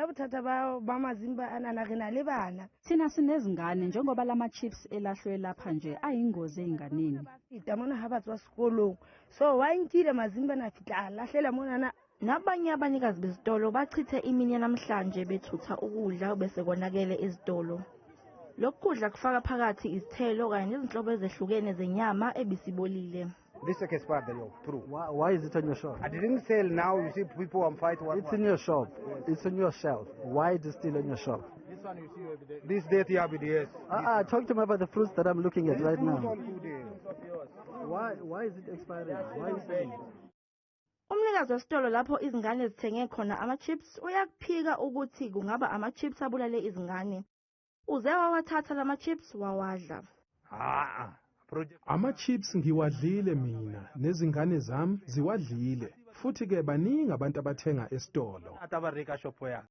Rona bothata ba mazimba anana, re na le bana. Thina sinezingane, njengoba lama-chips elahlwe lapha nje ayingozi ey'nganeni. Feta mona ha ba tswa sekolong, so wa nkile mazimba na fihla a lahlela monana. Nabanye abanikazi bezitolo bachithe imini yanamhlanje bethutha ukudla bese konakele ezitolo. Lokhu kudla kufaka phakathi izithelo kanye nezinhlobo ezehlukene zenyama ebisibolile. This is expired, yo, true. Why is it on your shop? I didn't sell now. You see, people I'm fight. What, It's in your shop. It's on your shelf. Why is it still on your shop? This one you see every day. This date here, BDS. Talk to me about the fruits that I'm looking at right now. Today. Why is it expiring? Why is it? Umnikazi wesitolo lapho izingane zithenge khona ama-chips uyakuphika ukuthi kungaba ama-chips abulale izingane. Uze wawathatha lama-chips wawadla. Ah, project. Ama-chips ngiwadlile mina, nezingane zami ziwadlile, futhi-ke baningi abantu abathenga esitolo. Atabarika shop ya.